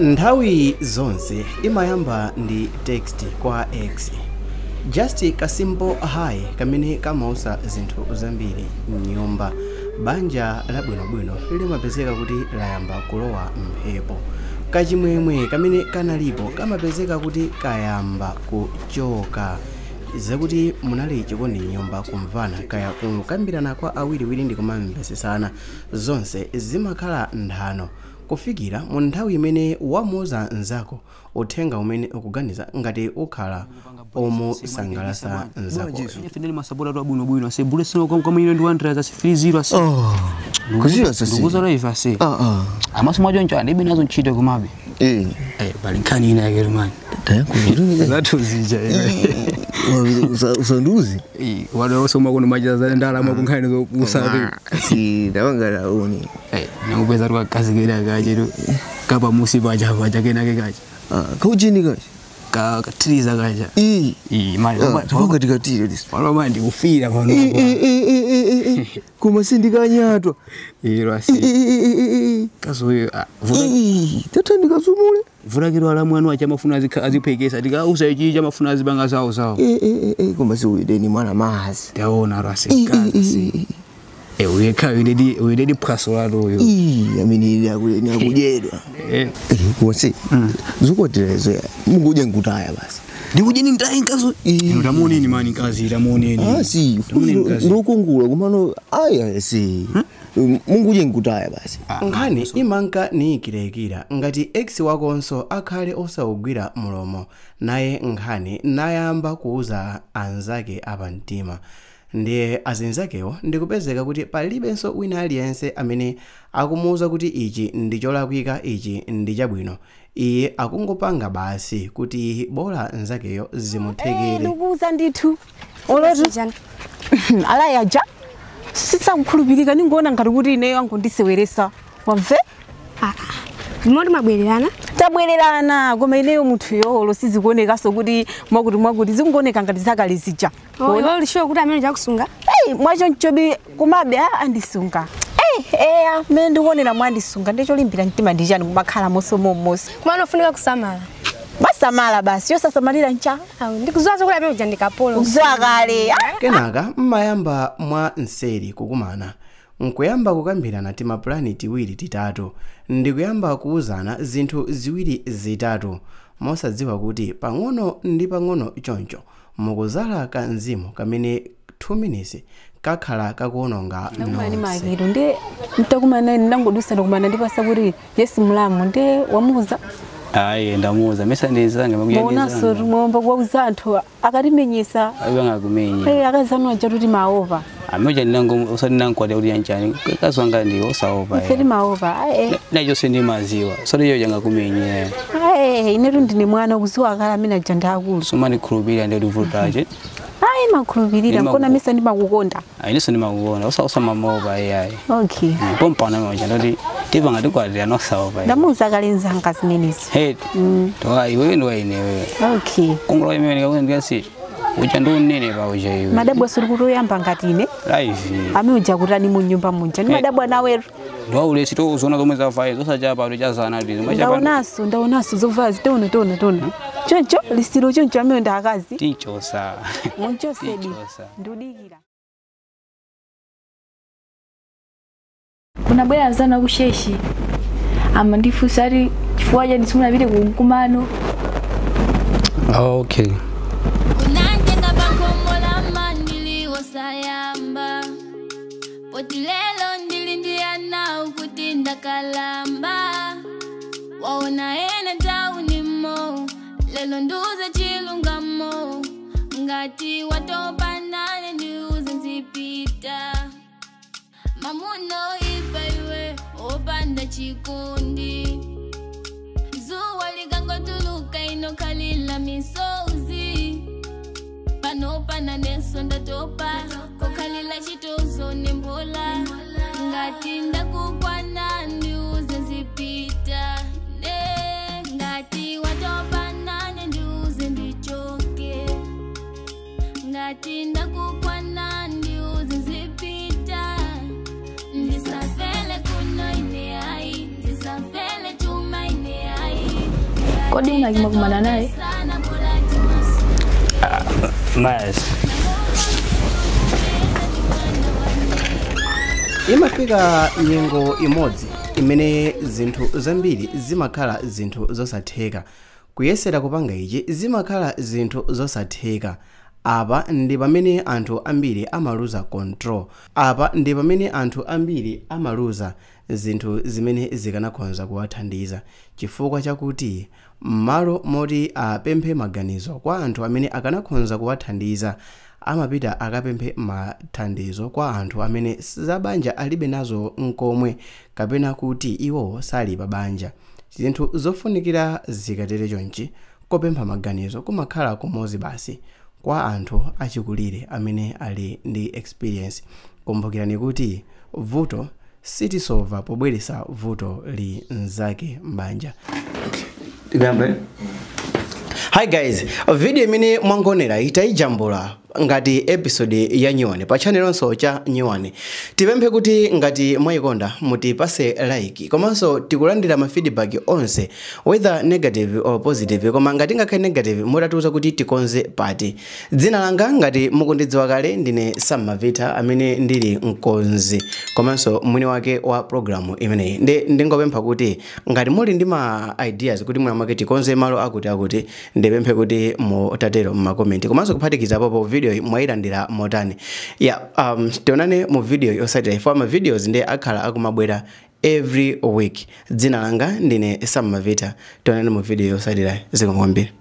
Nthawi zonse imayamba ndi text kwa ex. Just ka simple hi kamene kamausa zinthu zambiri mnyumba. Banja labwinobwino limapezeka kuti layamba kulowa mphepo. Kachimwemwe kamene kanalipo kamapezeka kuti kayamba kuchoka. Zakuti munali chikondi nyumba kumvana kaya kukambirana kwa awiriwiri ndi kumamvesesana, zonse zimakhala nthano kufikira mu nthawi imene wamuuza nzako uthenga umene ukuganiza ngati ukhala omusangalatsa nzako. Usanduzi wadosoma kuno majaza ndalama kunkhani zokusabe si ndawangala uni nakupeza rwakazi kena kache kapa musi paja paja kena ke kache kauchini kache katiriza kacha mali topanga tikatire this pano mali ndikufira pano koma sindikanyatwa iro asi kazoyo tata ndikasumule vulakiro ala mwana wacha mafuna aziphekesa tikausa ichi cha mafuna azibanga zawo zawo koma si uyu deni mwana mazi taona rasi kazi uyekha uyededi phaso lalo uyo amene akudyedwa koma si zikoterezo mungudye nkutaya basi ndikudye ni ntayi nkazo ino tamuoneni mani nkazi tamuoneni si ndokungula kumano aya si mungudye nkutaya basi. Nkhani imanka niikiraikira ngati ex wakonso akhale osawugwira mulomo naye nkhani nayamba kuuza anzake apamtima. Ndiye azinzakewo ndikupezeka kuti palibenso wina aliyense amene akumuuza kuti ichi ndi cholakwika ichi ndi chabwino. Iye akungopanga basi kuti bola nzakeyo zimuthekere. Ndikuuza ndithu olotu alayaja sisakukhulupirika ningoona ngati kuti ineyo angondiseweresa wamve. Ndimoti mabwererana tabwererana koma ineyo munthu yolo sizikuonekaso kuti mwakuti mwakuti zikungooneka ngati zakale zija. Iwe ulishuwa kuti amene chakusunga? Mwacho nchobi kumabe andisunga. Eya mmene ndikuonera mwandisunga ndicholimbira mtima ndi chani kumakhala mosomomosi. Kumano ufunika kusamala. Basamala basi yosasamalira ncha. Ndikuziwa zokuti amene uja ndikapolo. Kuziwa kale. Kenaka mmayamba mwa nseri kukumana. Nkuyamba kukambirana timapulani tiwiri titatu ndikuyamba kuuzana zinthu ziwiri zitatu mosadziwa kuti pang'ono ndi pang'ono choncho mukuzala kanzimu kamene 2 minutes kakhala kakuononga nonse. Ndi ntakumana ndangodusa ndikumana ndipasa kuti yes mulamu ndi wamuuza. Ayi ndamuuza mesa ndizanga makuyandiza. Muonaso muomba kuwauza anthu akatimenyesa. Ayi angakumenye. Akazanu aja kuti maova. Amoja ndinango usandinankwate kuti yanchani kazwanga ndi osaopa. Ife maova. Nacho sindi maziwa. Sodi yo janga kumenye. Inetu ndine mwana kuziwa akala amene aja ndakulu. Sumani khulupirira ndi ndivutaje. Ayi makhulupirira nkona mesa ndimakukonda. Ayi ndimakukonda usausa mamopa ayi. Okay. Pompana moja ndoti tipanga tikwatira nosaopa. Ndamuuza kale nzanga zimenezi. Hey. Toa iwe ndo inewe. Okay. Kungolo imene ndikasi uja ndi unene pa uja iwe. Madabwa suri kutoyamba ngati ine. Live. Ame uja kutani mu nyumba munja. Ni madabwa naweru. Ndo ulesi to uzona zomwe zavaye zosachapa kuti chazana kuti zomwe ndaonaso zovazi tona tona tona. Choncho lisiro choncho amene ndi akazi. Tichosa. Munchosedi. Ndudikira. Kunabwera anzanu akusheshi amandifunsa ati chifukwa chani simunapite ku mkumano. Okay. Unantenga pakomola mandili wosayamba potilelo ndili ndiyana ukuti ndakalamba waona ena taunimo lelo nduze chilungamo ngati watopanane ndiuze nzipita mamuno ipaiwe opanda chikundi zuwa likangotuluka inokhalila misozi panopana nenso ndatopa kokhalila chitozo nembola ngati ndakukwana ndiuze nzipita ne ngati watopanane ndiuze ndichoke ngati ndakukwana ndiuze nzipita ndisafele kuno ine ai ndisafele chuma ine ai. Kodi unakimakumana naye? Myers. Imafika nyengo imodzi imene zinthu zambiri zimakhala zinthu zosatheka. Kuyesera kupanga ichi zimakhala zinthu zosatheka. Apa ndi pamene anthu ambiri amaluza control. Apa ndi pamene anthu ambiri amaluza zinthu zimene zikanakhonza kuwathandiza, chifukwa chakuti m'malo moti apemphe maganizo kwa anthu amene akanakhonza kuwathandiza, amapita akapemphe mathandizo kwa anthu amene zabanja alibe nazo nkomwe, kapena kuti iwo sali pa banja. Zinthu zofunikira zikatere chonchi, kopempha maganizo kumakhala kumodzi basi kwa anthu achikulire amene ali ndi experience. Kumbukirani kuti vuto sitisova pobweresa vuto li nzake m'banja. Hi guys, video imene mwangonera itayijambula ngati episode ya nyuwani pa channel cha nyuwani. Tipemphe kuti ngati mwayikonda mutipase like, komanso tikulandira ma feedback onse whether negative or positive, koma ngati ngakhale negative mutatiuza kuti tikonze pati. Dzina langa ngati mukundidziwa kale ndine Sam Mavita amene ndili mkonzi komanso mwini wake wa programu imeneyi. Ndingopempha kuti ngati muli ndi ma ideas kuti mwina mwake tikonze malo akuti akuti, ndipemphe kuti mutatero mma comment, komanso kuphatikiza apopo video mwayilandira motani. Tionane mu video yotsatira, ifo ma videos ndi akhala akumabwera every week. Dzina langa ndine Sam Mavita, tionane mu video yotsatira. Zikomo kwambiri.